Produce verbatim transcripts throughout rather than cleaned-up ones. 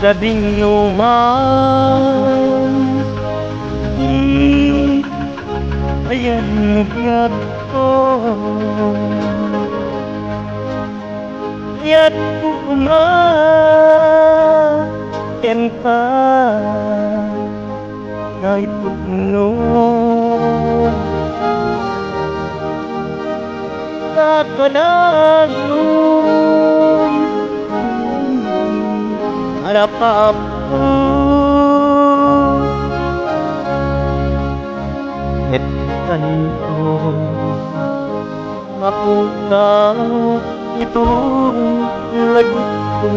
Sadingyo man ti ayan biagko. Kayatko koma kenka nga ipudno. Kakananyo nga napaapko ket kanko. Mapukaw itoy lagipko.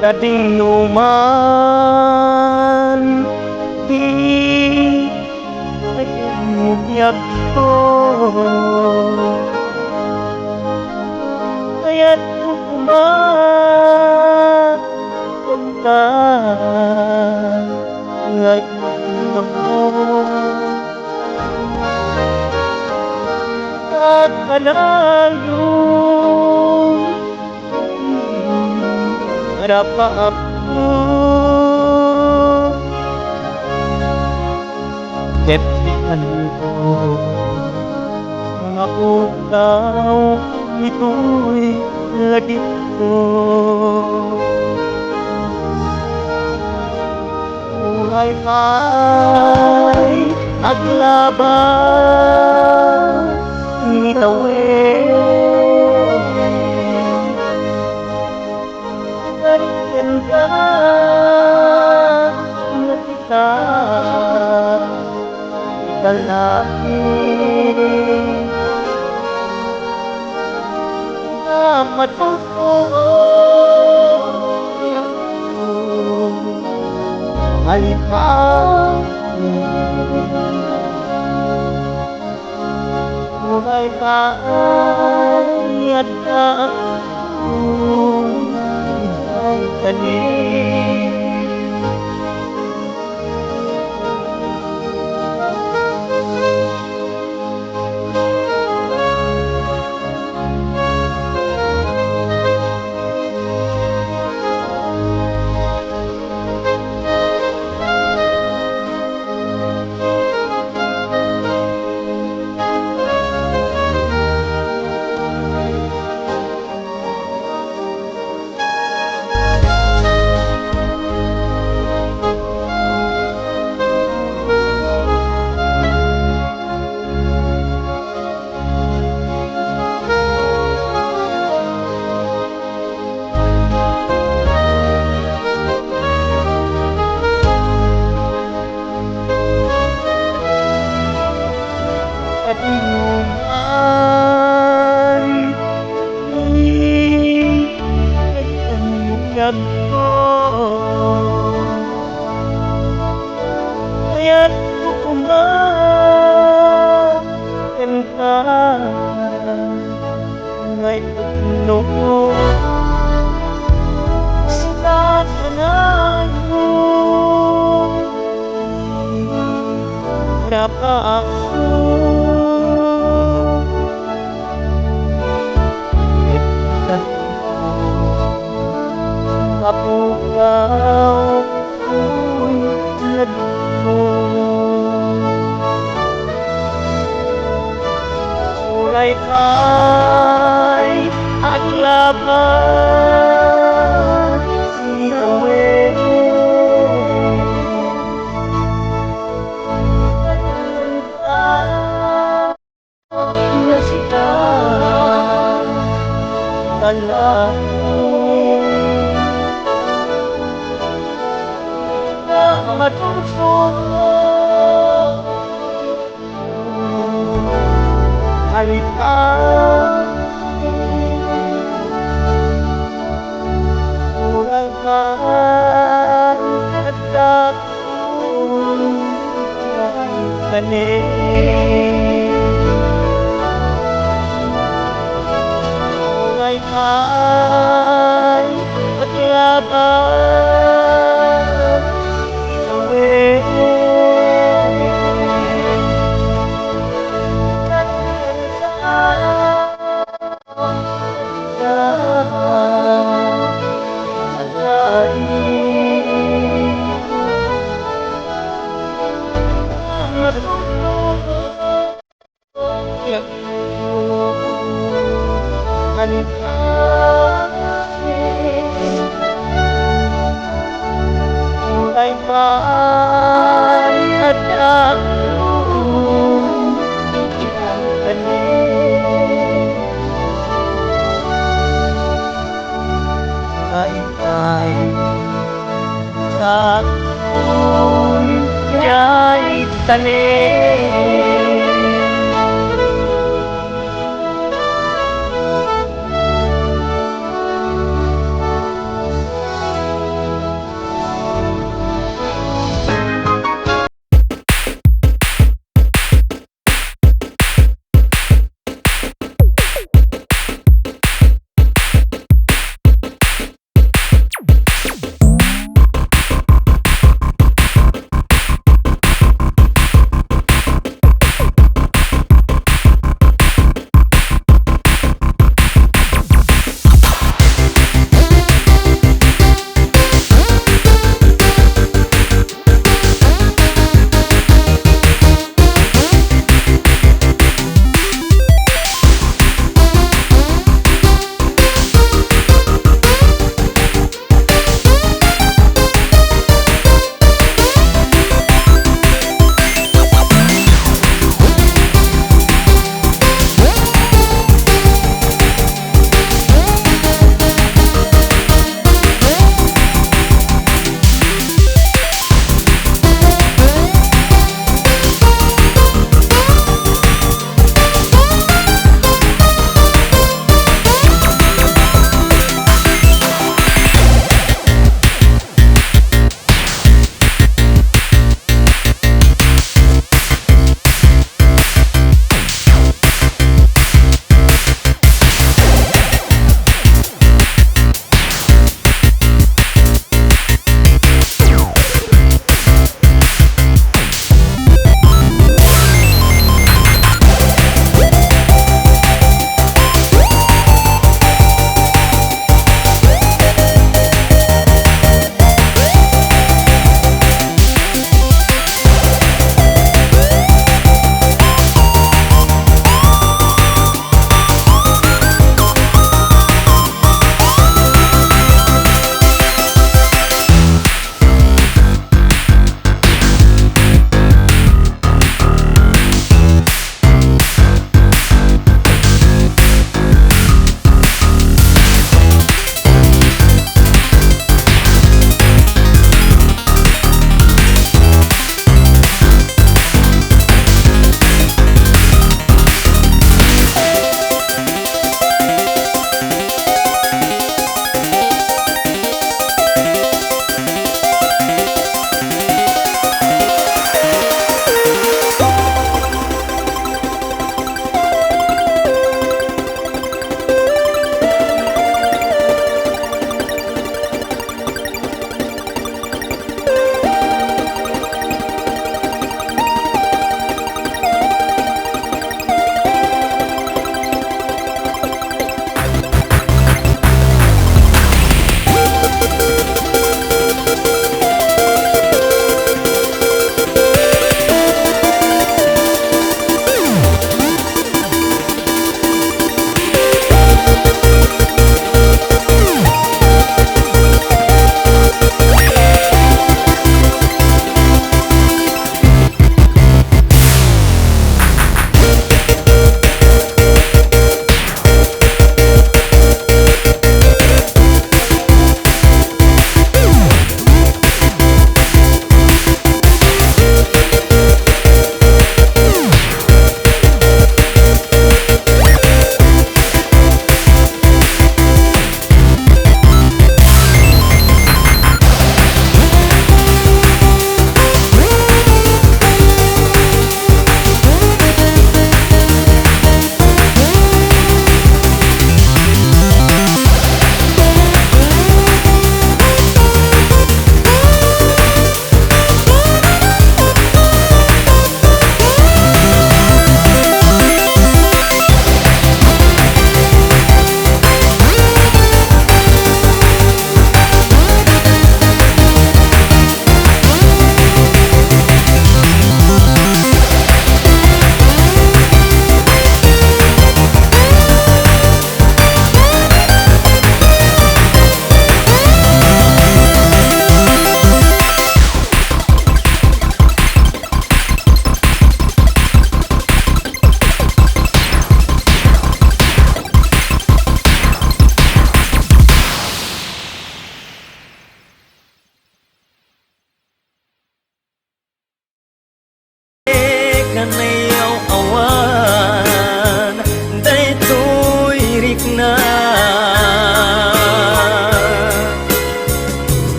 Sadingyo man ti biagko. Kayatko koma kenka nga ipudno. Kakananyo nga napaapko ket di kanko. Mapukaw itoy lagipko. Uray pay aglaba itawen kenka nga ita, ita laeng a matutuo. Malipaw Uray pay adda kadi. Ati man, ay, ay, ay, ay, ay, Kayatko koma kenka nga ipudno. Sika kanayon, rapaakko. Kapukaw toy lagipko. Uray pay aglaba itawen. Nga sika, kanayon, nga matutuo. Halika. Uray pay adda kani. Uray pay aglaba itawen. Ay, ay, sakto jay tanem.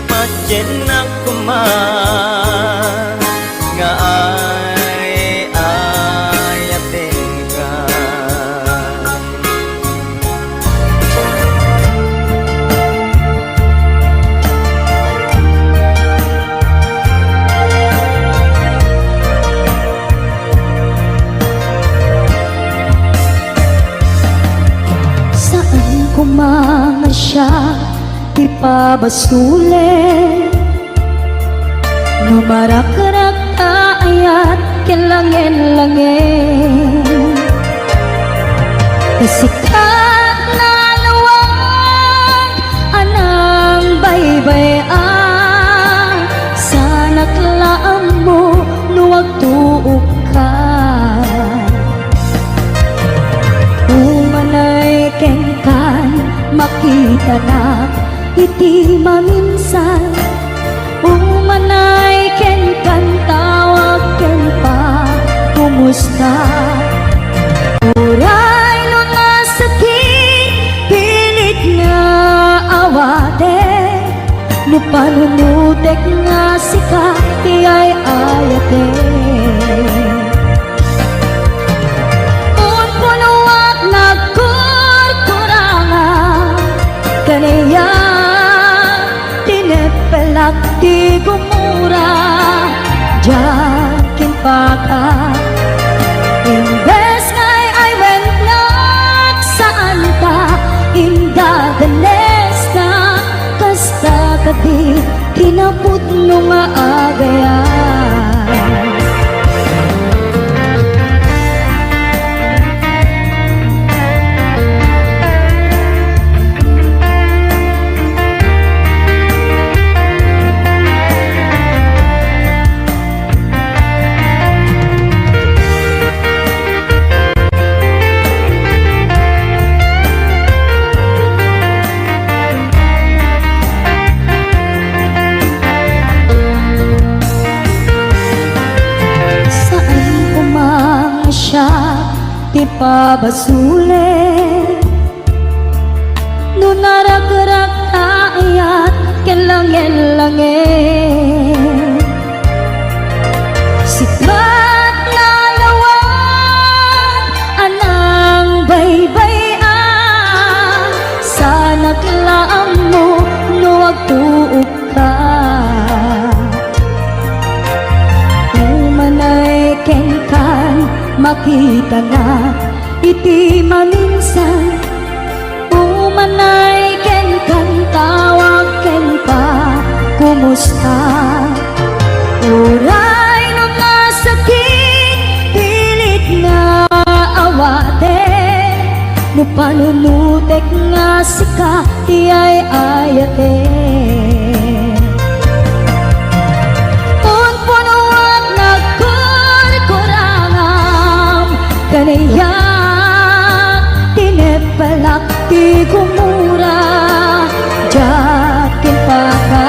Patiennak koma nga ay-ayatenka. Saan koma nga siak ti pabasulen no marakrak ta ayat ken langen-langen. Ta sika nalawag a nangbaybay-a, saanak la ammo no agtuokka. Umanay kenkan, makitanak iti maminsan. Umanay kenkan, tawag ken pakumusta. Uray no nasakit, pilit nga awatek, no panunotek nga sika ti ay-ayatek. Punpunoak nagkurkuranga, kaniak tineppelak ti gumura, diak impaka. Imbes nga ay-aywennak, saan ta indadanesnak, kasta kadi kinapudno nga agayam. Saan koma nga siak ti pabasulen no narakrak ta ayat ken langen-langen. Sika nalawag a nangbaybay-a, saanak la ammo no agtuokka. Umanay kenkan, makitanak iti maminsan. Umanay kenkan, tawag ken pakumusta. Uray no nasakit, pilit nga awatek, no panunotek nga sika ti ay-ayatek. Punpunoak nagkurkurangam, kaniak tineppelak ti gumura, diak impaka.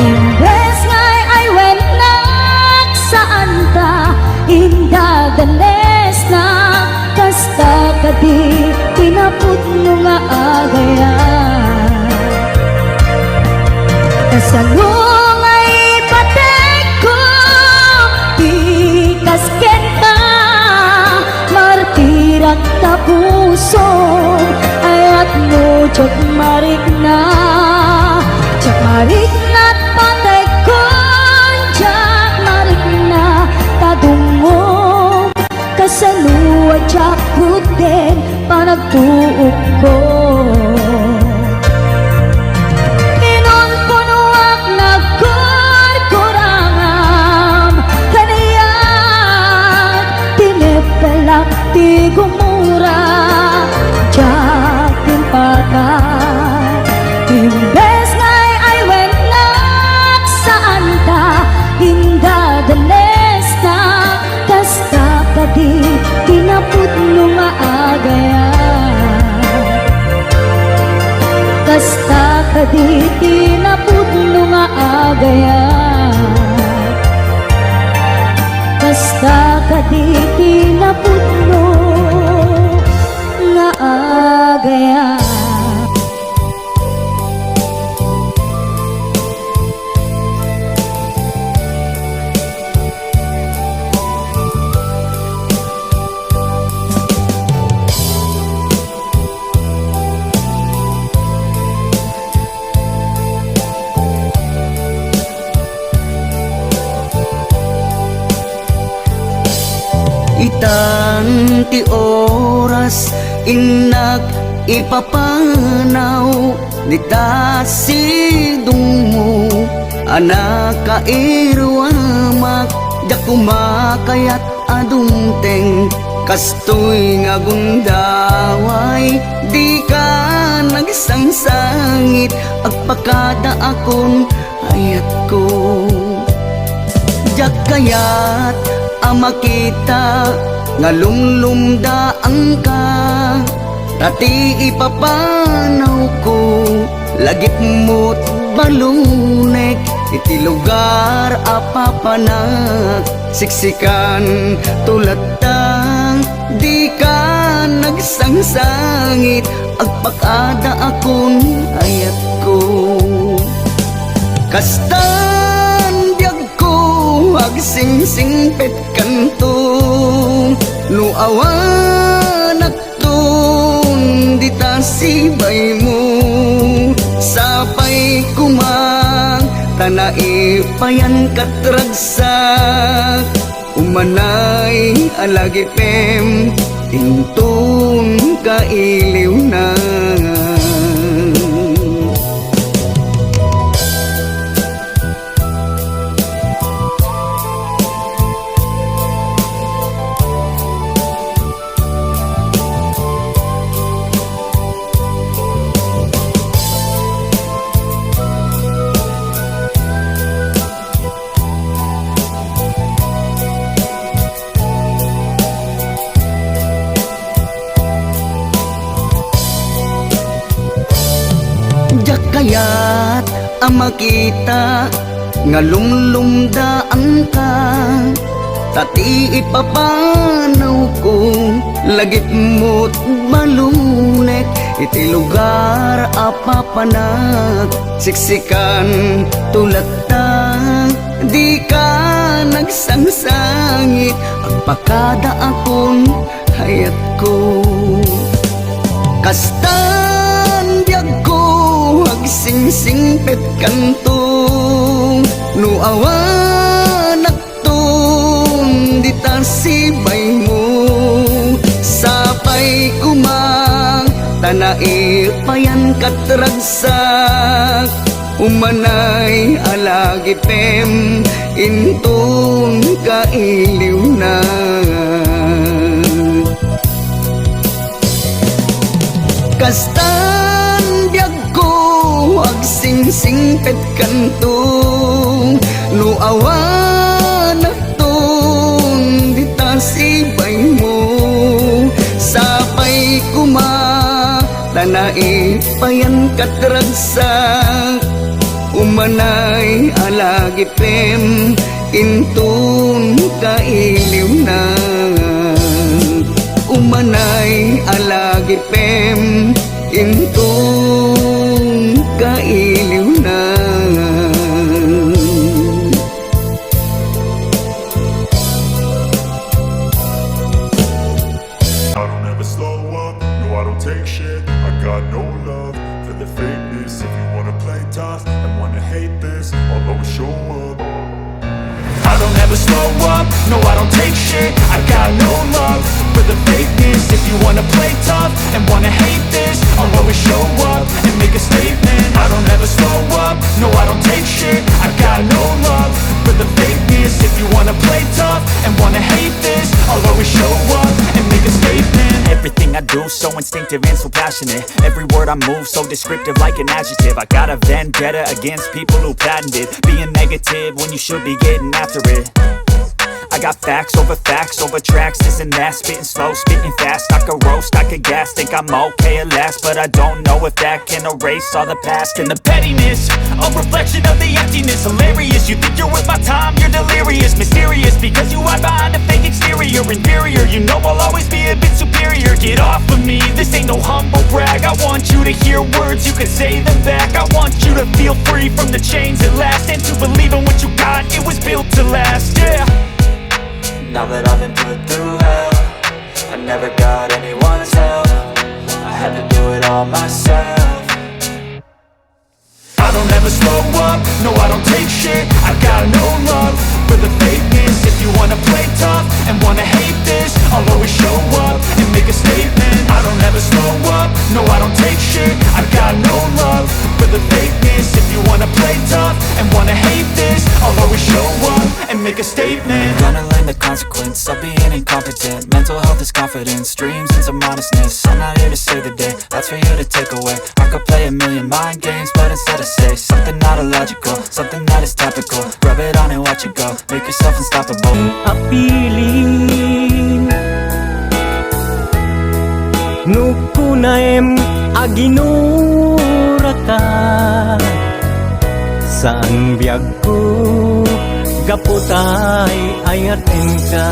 Imbes nga ay-aywennak, saan ta indadanesnak, kasta kadi kinapudno nga agayam. Kasano nga ipategko ti kas kenka? Martirak ta pusom, ayatmo diak marikna. Diak marikna ta pategkon, diak marikna ta dumngom. Kasano a diak ruten panagtuokko? Pinunpunoak nagkurkurangam, kaniak tineppelak ti gumura, diak impaka. Imbes nga ay-aywennak, saan ta indadanesnak, kasta kadi kinapudno nga agayam. Tan ti oras, innak, ipapanaw dita sidongmo a nakairuamak. Diak koma kayat a dumteng kastoy nga gundaway. Dika nagsangsangit, agpakadaakon, ayatko. Diak kayat a makita nga lumlumdaanka, ta ti ipapanawko, lagipmo't balunek iti lugar a papanak. Siksikan to latta, dika nagsangsangit, agpakadaakon, ayatko. Kastan biagko, agsingsingpetkanto, no awanakton dita sibaymo. Sapay koma ta naipayankat ragsak. Umanay a lagipem inton kailiwna. Diak kayat a makita nga lumlumdaanka, ta ti ipapanawko, lagipmo't balunek iti lugar a papanak. Siksikan to latta, dika nagsangsangit, agpakadaakon, ayatko. Kastan biagko, agsingsingpetkanto, no awanakton dita sibaymo. Sapay koma ta naipayankat ragsak. Umanay a lagipem inton kailiwna. Kastan biagko, agsingsingpetkanto, no awanakton dita sibaymo. Sapay koma ta naipayankat ragsak. Umanay a lagipem inton kailiwna. Umanay a lagipem inton kailiwna. I don't ever slow up, no, I don't take shit. I got no love for the fakeness. If you wanna play tough and wanna hate this, I'll always show up. I don't ever slow up, no, I don't take shit. I got no love for the fakeness. If you wanna play tough and wanna hate this, I'll always show up and make a statement. I don't ever slow up, no, I don't take shit. I got no love for the fakeness. If you wanna play tough and wanna hate this, I'll always show up and make a statement. Everything I do so instinctive and so passionate. Every word I move so descriptive like an adjective. I got a vendetta against people who patented being negative when you should be getting after it. I got facts over facts over tracks, this and that. Spitting slow, spitting fast. I could roast, I could gas. Think I'm okay at last, but I don't know if that can erase all the past. And the pettiness, a reflection of the emptiness. Hilarious, you think you're worth my time, you're delirious. Mysterious, because you hide behind a fake exterior. Inferior, you know I'll always be a bit superior. Get off of me, this ain't no humble brag. I want you to hear words, you can say them back. I want you to feel free from the chains at last, and to believe in what you got, it was built to last, yeah. Now that I've been put through hell, I never got anyone's help. I had to do it all myself. I don't ever slow up, no, I don't take shit. I got no love for the fakeness. If you wanna play tough and wanna hate this, I'll I hate this, I'll always show up and make a statement. Gonna learn the consequence of being incompetent. Mental health is confidence, dreams and some honestness. I'm not here to save the day, that's for you to take away. I could play a million mind games, but instead I say something not illogical, something that is topical. Rub it on and watch it go, make yourself unstoppable. Apilin. No kunaem a ginuraka, saan biagko, gapu tay ayatenka.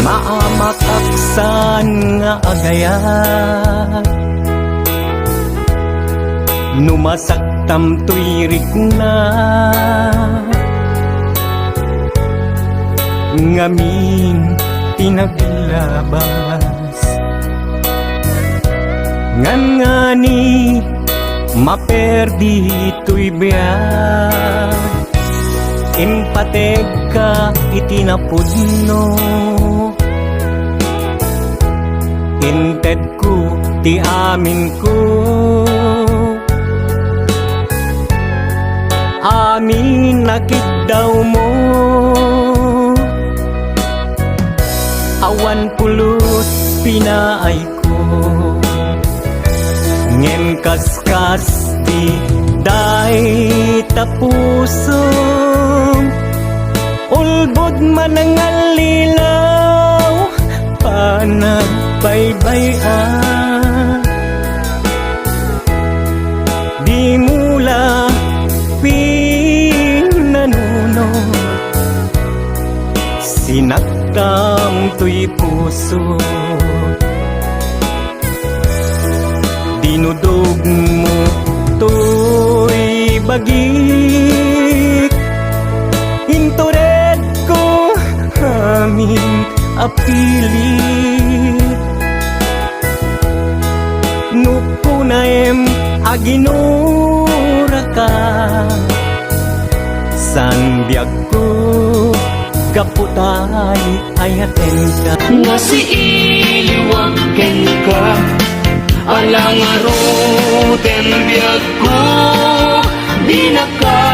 Maamatak saan nga agayat no masaktam toy rikna, ngamin ti naglabas. Ngangani maperdi toy biag, impategka iti napudno. Intedko ti aminko, amin a kiddawmo. Awan pulos pinaayko, ngem kaskas ti dayta pusom, ulbod manangallilaw, panagbaybay-a. Dimo la pinanunot, sinaktam toy puso. Dinudogmo toy bagik, inturedko amin a pilit. No kunaem a ginuraka, saan biagko, gapu tay ayatenka. Nasiiliwak kenka, ala ngaruden biagko, dinaka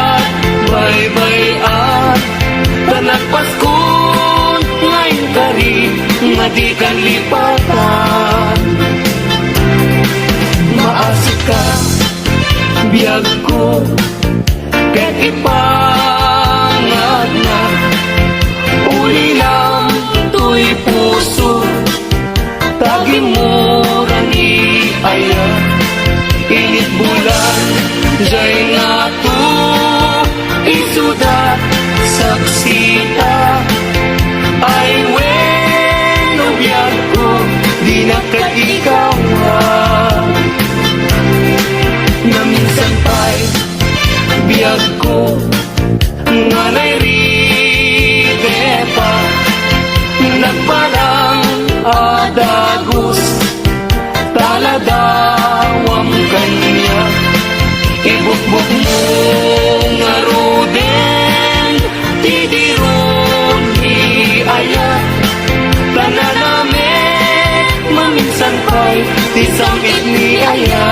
baybay-an, ta nagpaskon nga inkari nga dikan lipatan. Maasitka, biagko, ket ipangatna, ulilam toy puso, ta gimmuran ni aya. Init bulan, jay ngato, isuda, saksita. Ay wenno, biagko, dinak ket ikaw, ah. Naminsan pay, biagko, nga nairite pa, nagparang a dagus, taladawam kaniak. Ibukbokmo ngaruden ti diron ni aya, ta nanamek maminsan pay ti sam-it ni aya.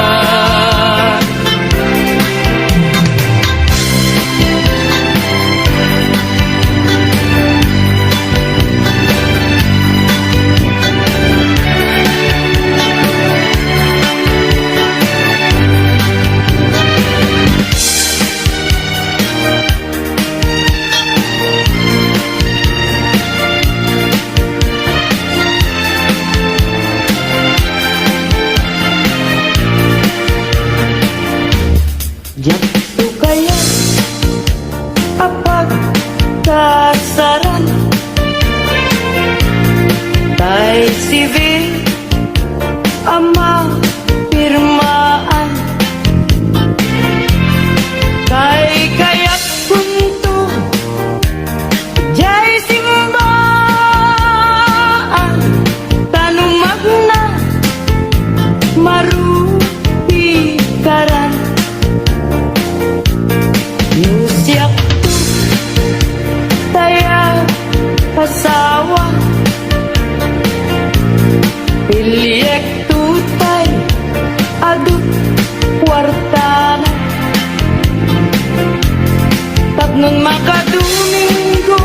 Domingo,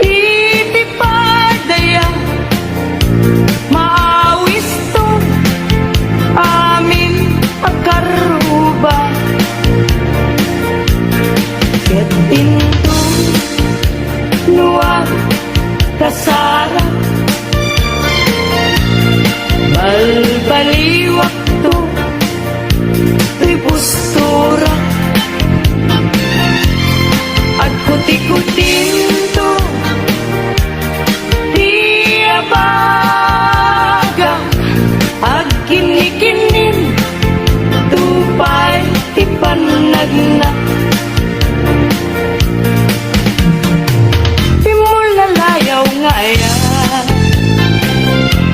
iti padaya, maawisto amin a karruba. Ket inton no agkasara, balbaliwakto toy postura. Agkutikutinto ti abaga, agkinnikinin, tupay ti pannagna. Pimmulalayaw nga aya,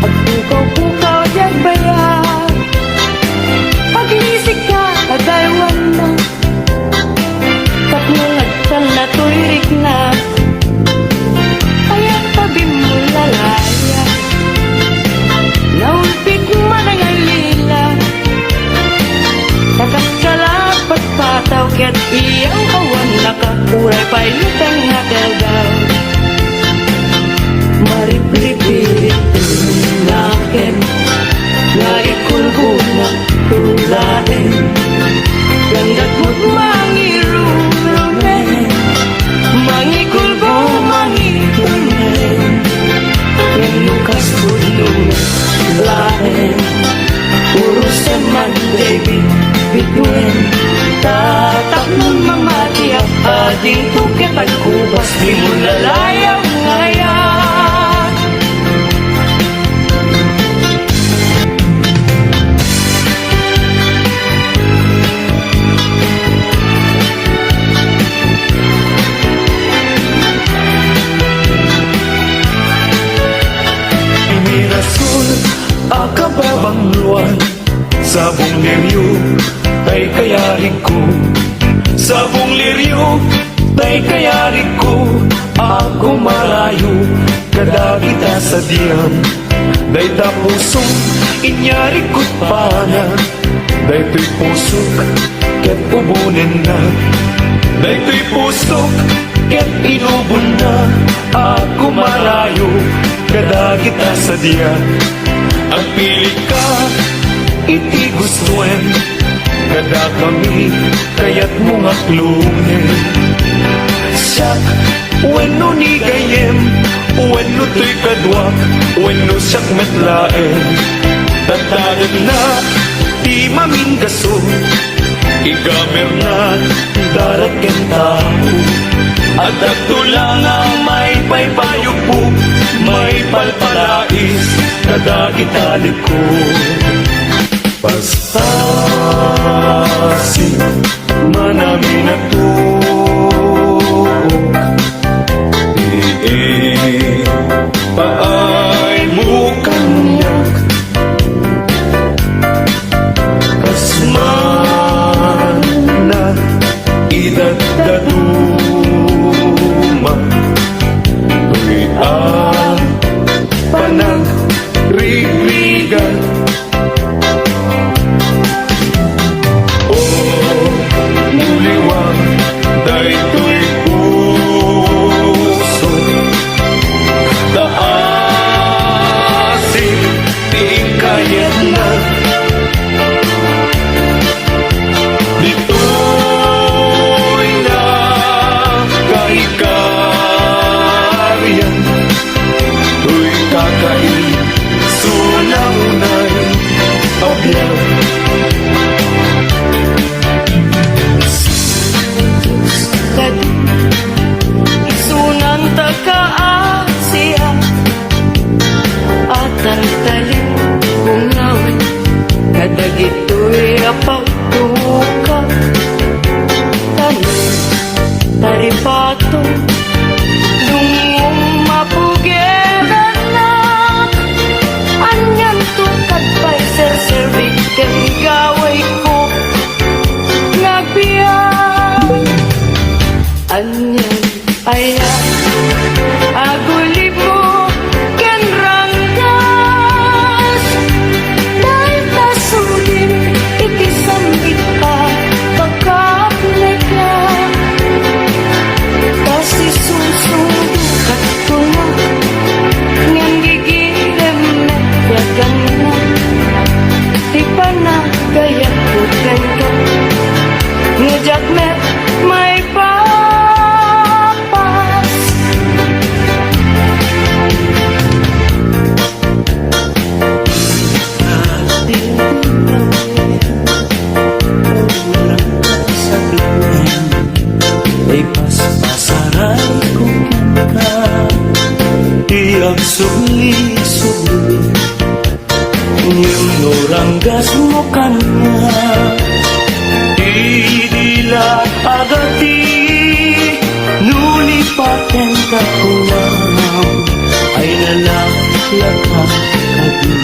agpukaw-pukaw diay bayag, aglisik ka, adaywanna. Tapno nagtanna toy rikna, aya ta bimmulalayaw. Naulpit man nga lila, ta kas kalapat pataw ket iyaw awan naka, uray pay luteng nga keldaw. Maripripit naken nga ikulbona tulaen. Langgat mo't mangirurumen, mangikulbo, mangitulmen. Wenno kas pudno met laeng, urosen man diay bit-, bituen. Ta tapno mamatiak, adingto ket agkubas, pimmulalayaw nga aya. Mirasol a kababangloan, sabong lirio tay kayarigko, sabong lirio tay kayarigko, a gumarayo kadagita sadiam. Dayta pusok inyarigko't pana, daytoy pusok ket ubonenna. Daytoy pusok ket inubonna a gumarayo kadagita sadia. Agpilika iti gustoem, kadakami kayatmo nga klongen. Siak wenno ni gayyem, wenno toy kaduak, wenno siak met laeng. Tattagekna ti maminggaso, igamerna, darat ken tao. Addakto la nga maipaypayuppo, maipalpalais kadagita likko. Basta si manaminato, ipaaymo kaniak. Kas mana idadaduma, toy a panagrigrigak. O, muliwa daytoy puso, ta asin ti inkayatna. Ditoy nakaikarian, toy kakaisuna unay a biag. Kadi isunanta ka a siak a taltalin, bungawin kadagitoy a pagtuka. Tanem, taripato, dungngom, mapugeranak. Anianto kad pay serserbik ken gawayko nga agbiag? Anian aya agulibmo ken ranggas? Dayta sudim iti sambit a pagkaaplika. Subli-subli, ngem no ranggasmo kaniak, idi la agati, no lipaten ta kunam, ay nalaklaka kadi.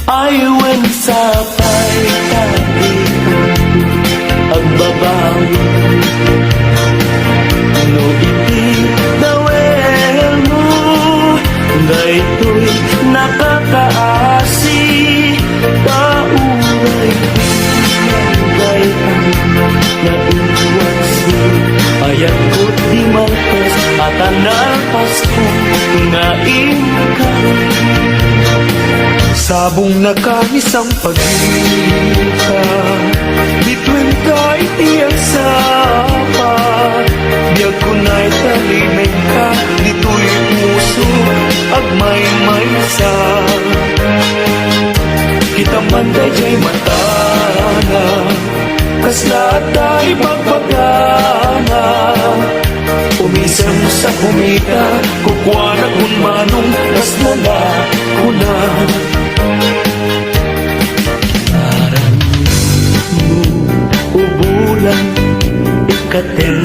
Ay wen sapay ta di agbabawi. No iti dawelmo, daytoy nakakaasi, ta uray pinagaytan nga iwasi. Ayatko ti malpas a tanal Pasko nga inka. Sabongna kami sampagita, bituen ka iti agsapa. Biagko nay talimengka, ditoy puso agmaymaysa. Kita man daydiay matana, kasla adda ibagbagana. Umisem sa kumita, kukuanak kun manong, kasla la kuna. Aramidmo, o bulan, ikkaten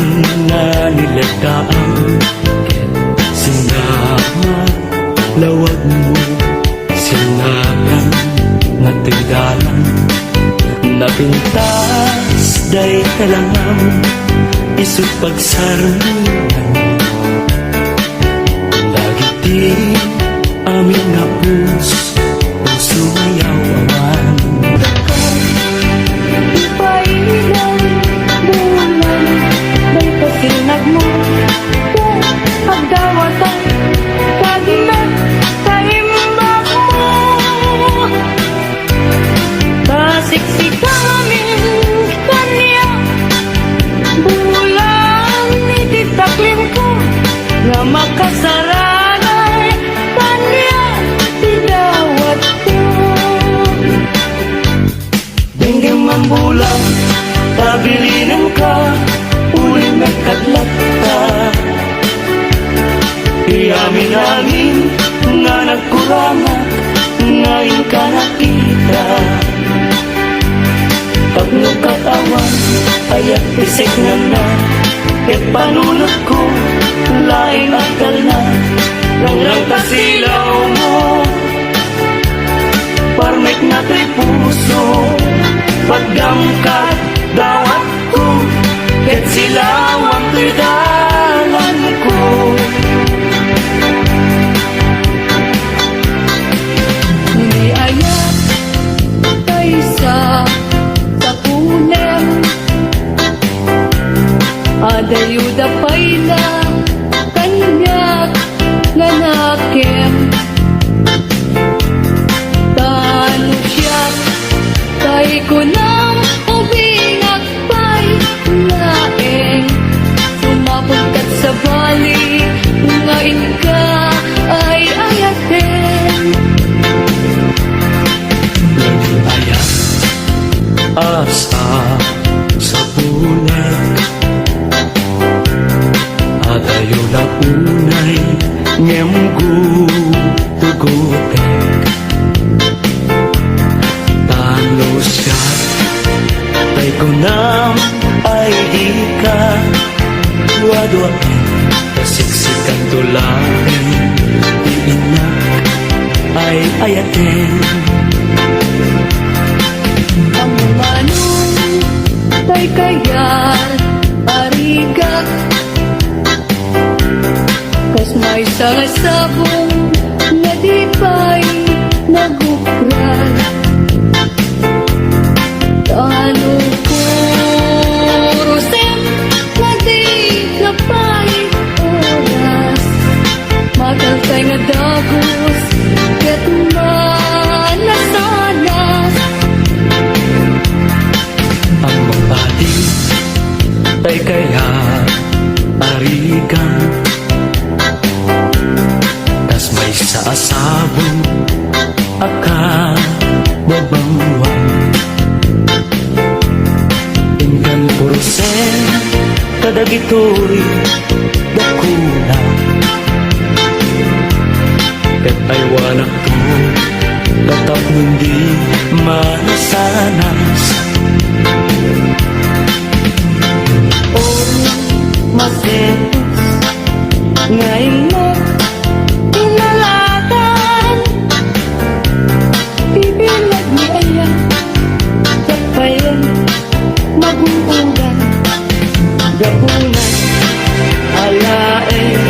nga niladdaam, ket sinama lawagmo. Sinakan nga ti dalan, napintas dayta langam, isu pagsarmian. Dagiti amin nga pus-, puso nga yaw-awan. Ipailan, bulan, dayta sinagmo, ket agdawatan, kagna, kaimbagmo. Kasiksikamin kaniak, bulan iti taklingko, nga makasarangay kaniak ti dawatko. Denggem man bulan, ta bilinenka, ulim nagkadlatta. Ti amin-amin nga nagkurangak, nga inka nakita. Tapno kat awan ayat ti seknanna, ket panunotko laeng agtalna. Rangrang ta silawmo, parmekna toy puso, paddam kat dawatko, ket silawam toy dalanko. Ni ayat, kaysa, sapunem, adayo da pay la kaniak nga nakem. Ta no siak, tay kunam, ubingak pay laeng. Sumapul kat sabali nga inka ay ayaten. Nagayat a sapunek, adayo la unay ngem gutugutek. Ta no siak, tay kunam ay dika duaduaen, ta siksikanto laeng ti innak ay ayaten. Ammom manen tay kayat a rigak, kas maysa nga sabong nga di pay naguprag. Ta no purosen nga di ka pay oras, matalkay nga dagus ket manasanas. Ammom padi tay kayat a rigak, kas maysa a sabong a kababangwan. Inkan purosen kadagitoy dakuna. Ket aywanakto, tapno di manasanas. O, masetos nga innak inalatan. Bibileg ni aya, ket payen magun-odan. Gapuna, alaen,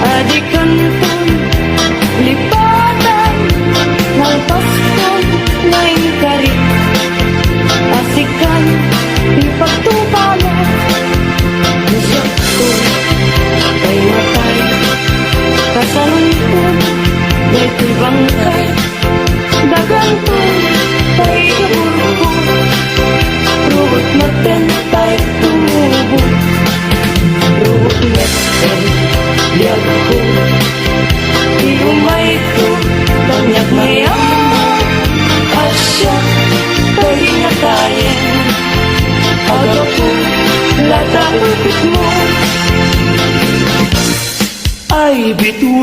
a dikanton lipatan, nalpaston nga inkari, a sikan ipagtupana. Siakto, tay matay, kasanonton, daytoy bangkay. Daganto tay iburko, ruot metten tay tumubo. Ruot metten biagko, ti umayko, kaniak mayat, a siak tay natayen. Agapo, lata ukitmo. Ay, bitu